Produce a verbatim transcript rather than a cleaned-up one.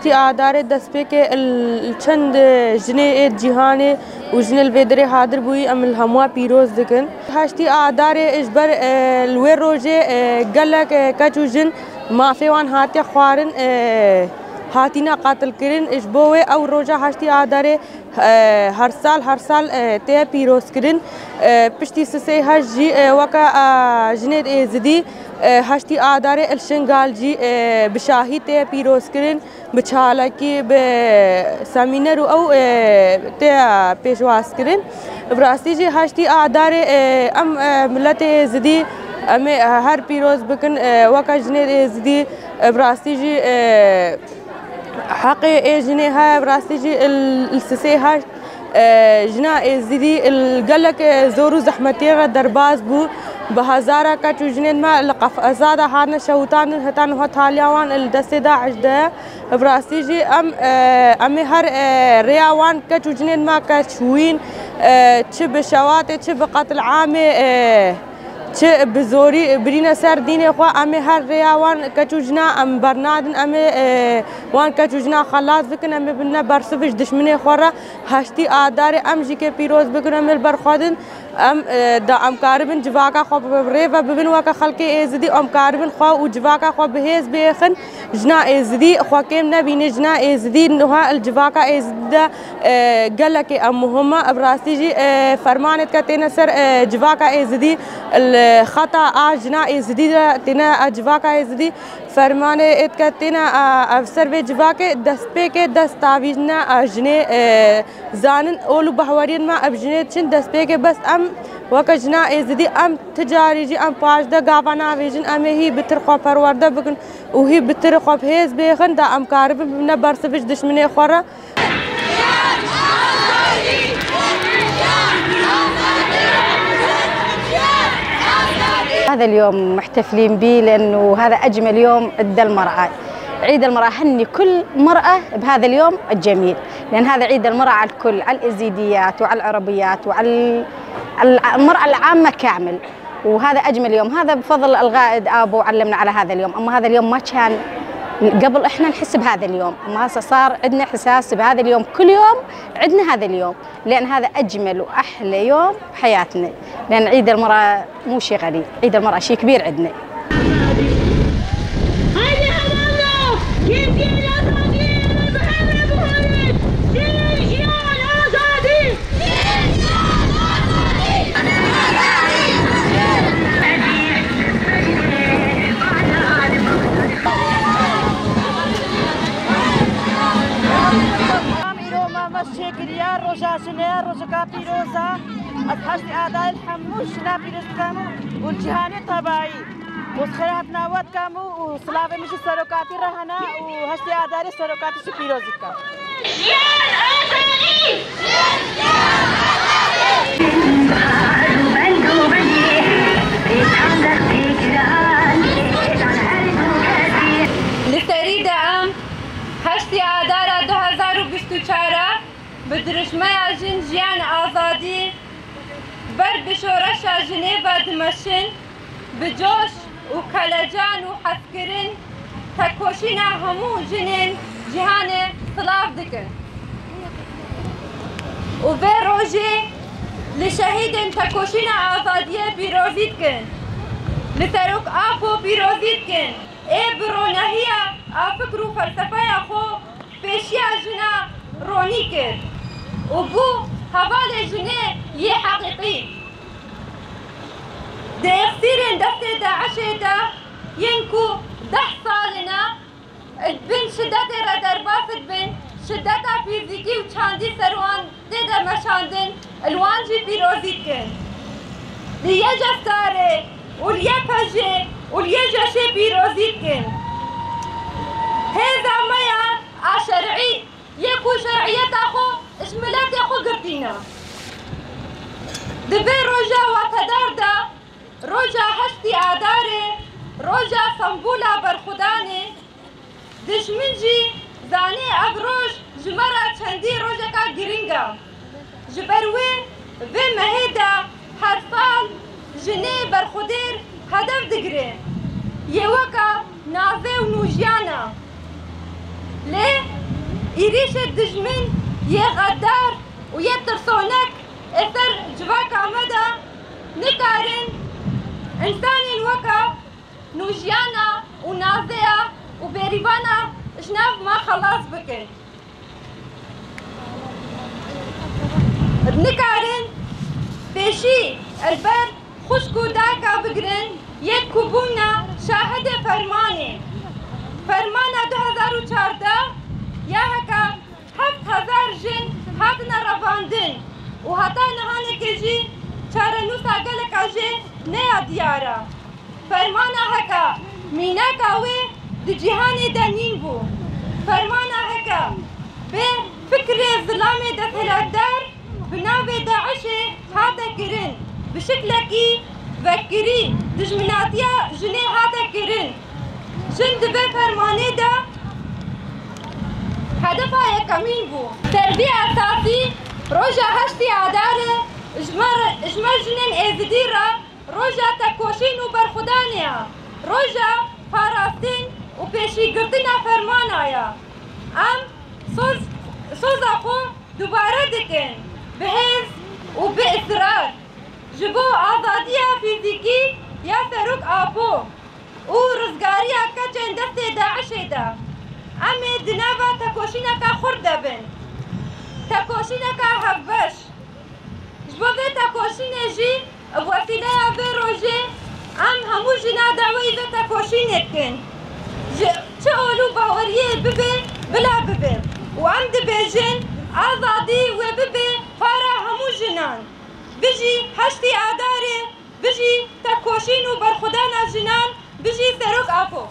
Heştî Adarê destpêkê li çend jinê ê cîhanê û jinê li vê derê hadir bûyî, em li hemû pîroz dikin. Heştî Adarê ji ber, e, li wê rojê, e, gelek, e, keç û jin mafê wan hatiye xwarin, e, hatîne qatilkirin. Ji bo wê ew roja heştî Adarê, e, her sal, her sal, e, tê pîrozkirin. E, piştî sisê heşt jî, e, weke, e, jinê Êzidî, e, heştî Adarê li Şingal jî, e, bi şahî tê pîrozkirin. Bi çalakî, bi semîner û ew, e, tê pêşwazkirin. Bi rastî jî heştî Adarê, e, em, e, miletê Êzidî, em ê, e, her pîroz bikin, e, weke jinê Êzidî, e, bi rastî jî, e, heqê ê jinê heye, bi rastî jî il, il sisê heşt, e, jina Êzidî il gelek, e, zor û zehmetiyê re derbas bû. Bi hezara keç û jinên me li qefeza de hatine şehûtandin, heta niha taliya wan li destê DAIŞ de ye. Bi rastî jî em, e, em ê her, e, rêya wan keç û jinên me ke çûyîn, e, çi bi şewatê, çi bi qetil'amê, e, çi bi zorî birîne ser dînê xwe, em ê her rêya wan keç û jina em bernadin, em ê, e, wan keç û jina xelas bikin, em ê bine bersiv ji dişminê xwe re. Heştî Adarê em jî kê pîroz bikin, em ê li ber xwe din. Em, e, da em karibin civaka xwe bi rê ve bibin weke xelkê Êzidî, em karibin xwe û civaka xwe bi hêz bêxin. Jina Êzidî xwe kêm nebîne, jina Êzidî niha li civaka Êzidî de, e, gelekê em muhim e. Bi rastî jî, e, fermanê dike têne ser, e, civaka Êzidî, li xeta a jina Êzidî de têne, e, civaka Êzidî fermanê êt ke têne, e, ev ser vê civakê destpêkê dest tavîjine, e, jinê, e, zanin ol û behweriyên me ev jinê diçin destpêkê bes em weke jina Êzidî em ti carî jî em paşde gava navêjin, em ê hî bitir xwe perwerde bikin û hî bitir xwe bi hêz bêxin da em karibin bibine bersiv ji dişminê xwe re. هذا اليوم محتفلين به لأنه هذا أجمل يوم عند المرأة. عيد المرأة، هني كل مرأة بهذا اليوم الجميل، لأن هذا عيد المرأة على الكل، على الإزيديات وعلى العربيات وعلى ال-، على المرأة العامة كامل. وهذا أجمل يوم، هذا بفضل الغائد آبو علمنا على هذا اليوم. أما هذا اليوم ما كان قبل إحنا نحس بهذا اليوم، أما هسه صار عندنا إحساس بهذا اليوم، كل يوم عندنا هذا اليوم، لأن هذا أجمل وأحلى يوم بحياتنا، لأن عيد المرأة مو شي غريب، عيد المرأة شي كبير عندنا. Haydi Adanlı, Türkiye azadi, Muhammed Buhari, Türkiye azadi. Îro me mez çêkiriye, roja jinê, rojeka pîroz e. Ez heştê Adarê li hemû jina pîroz dikim û li cîhanê tebayî. Mosxera hatina we dikim û, û silavê min ji serokatî re hene û heştê Adarê serokatî ji pîroz dikim. Jiyan azadî! Li serî de em heştê Adara du hezar û bîst û çar e bi dirûşmeya Jin, Jiyan, Azadî ber bi şoreşa jinê ve dimeşin. Bi coş û kelecan û hezkirin tekoşîna hemû jinên cîhanê silav dikin û vê rojê li şehîdên tekoşîna azadiyê pîrozî dikin, li Serok Apo pîrozî dikin. Ê bi ronehiya a fikr û felsefeya xwe pêşiya jina ronî kir û bû hevalê jinê yê heqîqî. Di êxsîrên destê DAIŞê de yên ku deh sal in e, di bin şidetê re derbas dibin, şideta fîzîkî û çandî ser wan tê de meşandin, li wan jî pîrozî dikin. Li YJA Starê û li YPJ'ê û li YJŞ'ê pîrozî dikin. Hêza me ya a şer'î yê ku şer'iyeta xwe ji miletê xwe girtîne. Di vê roja watedar de, roja heştê Adarê, roja Sembûla Berxwedanê, dijmin jî zanî ev roj ji me re çendî rojeka girîng e. Ji ber wê vê mehê de her sal jinê berxwedêr hedef digire. Yê weke Nazê û Nûjiyan e. Lê êrîşê dijmin yê xeddar û yê tirsonek ê ser civaka me de nikarin însanên weke nûjiyana û nazeya û bêrîvana ji nav me xelas bikin. Nikarin pêşî li ber xwişk û dayika bigirin yê ku bûna şahidê fermanê. Fermana du hezar û çardeh ya heke heft hezar jin hatine revandin û heta nihanekê jî çarenûsa geleka jê neya diyar e. Fermana heke mînaka wê di cîhanê de nîn bû. Fermana heke bi fikrê zilamê desthilatdar bi navê DAIŞê hate kirin, bi şiklekî vekirî dijminatiya jinê hate kirin. Jin di vê fermanê de hedefa yekemîn bû. Serbî esasî roja heştê Adarê ji me re, ji me jinên Êzidî re roja tekoşîn û berxwedanê ye, roja parastin û pêşîgirtina fermana ye. Em soz, soza xwe dubare dikin bi hêz û bi israr ji bo azadiya fîzîkî ya Serok Apo û rizgariya keçên destê DAIŞê de. Em ê di nava tekoşîneke xurt de bin. Tekoşîneke hevbeş. Ji bo vê tekoşînê jî bi wesîleya vê rojê em hemû jina daweyî vê tekoşînê dikin. Ji çi ol û baweriyê bibe, bila bibe. Û em dibêjin, azadî wê bibe para hemû jinan. Bijî heştê Adarê, bijî tekoşîn û berxwedana jinan, bijî Serok Apo.